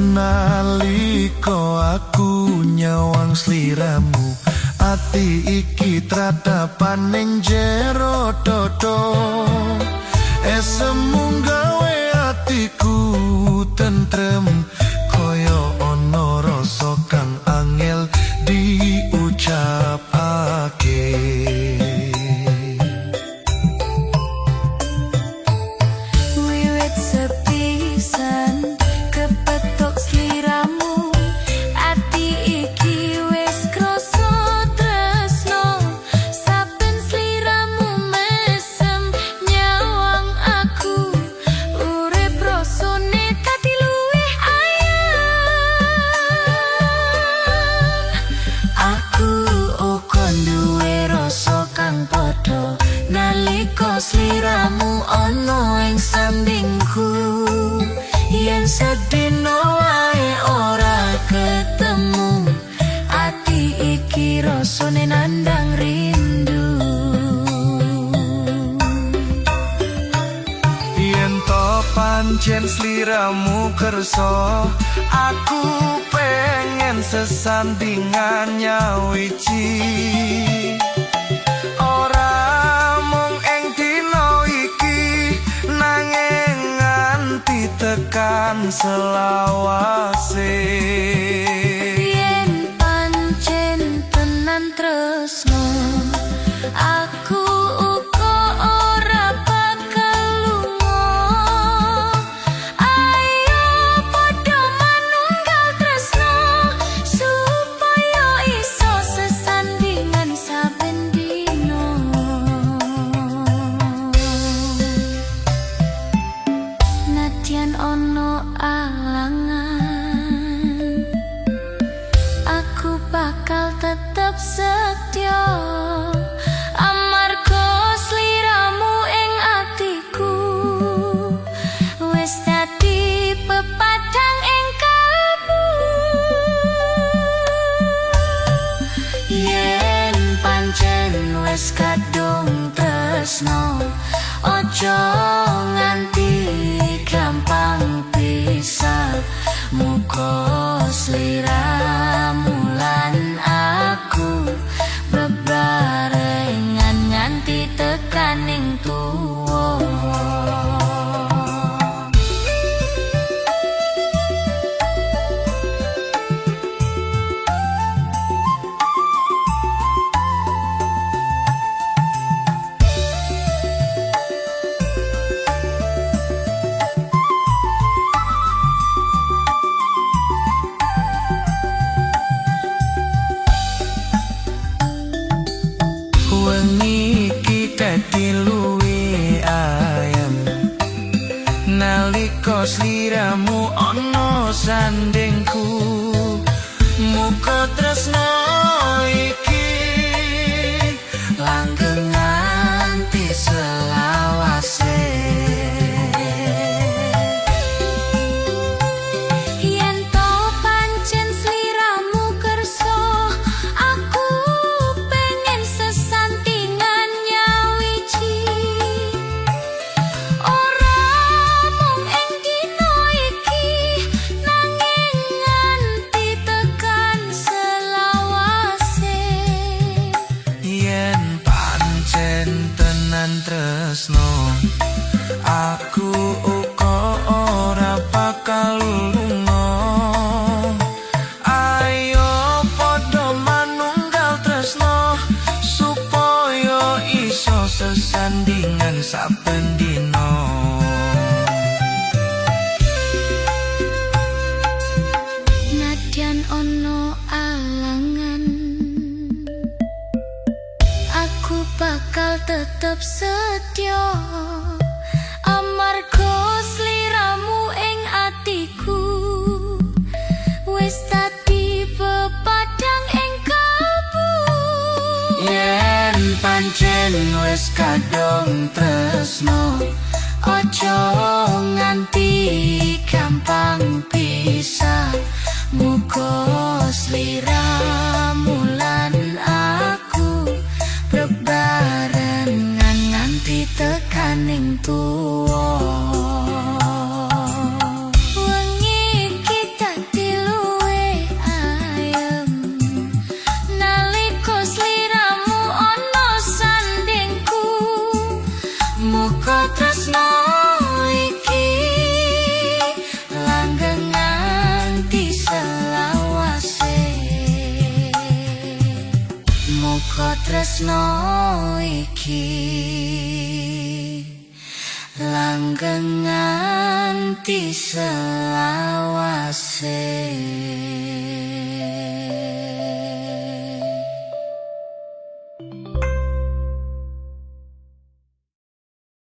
Nalika aku nyawang sliramu, ati iki tratapan ning jero dodo. Esemu gawe atiku tentrem, kaya ana rasa kang angel diucapake. Wiwit sepisan kepethuk sliramu, ati iki wis krasa tresno. Saben sliramu mesem nyawang aku, urip rasane dadi luwih ayem. Aku uga duwe rasa kang padha nalika sliramu ana ing sandingku. Yen sedina wae ora ketemu, ati iki rasane nandang rindu. Yen to pancen sliramu kersa, aku pengen sesandingan nyawiji. Ora mung ing dina iki, nanging nganti tekan selawase. Yen pancen tenan tresno, aku uga ora bakal lunga. Ayo padha manunggal tresno supaya iso sesandingan saben dina. Nadyan ana alangan, aku bakal tetep setya, amarga sliramu ing atiku wis dadi pepadang ing kalbu. Yen pancen wis kadung tresno, aja nganti gampang pisah. Muga sliramu lan aku bebarengan nganti tekaning tuwa. Wengi iki dadi luwih ayem nalika sliramu ana sandingku. Muga tresno iki langgeng nganti selawase. Yen to pancen sliramu kersa, aku pengen sesantingan nyawiji. Ora mung ing dina iki, nanging nganti tekan selawase. Yen pancen tenan tresno, aku uga ora bakal lunga. Ayo padha manunggal tresno supaya iso sesandingan saben dina. Nadyan ana alangan, aku bakal tetep setya, amarga sliramu ing atiku wis dadi pepadang ing kalbu. Yen pancen wis kadung tresno, aja nganti gampang pisah. Muga sliramu lan aku bebarengan nganti tekaning tuwa. Wengi iki. Tresno iki langgeng nganti selawase.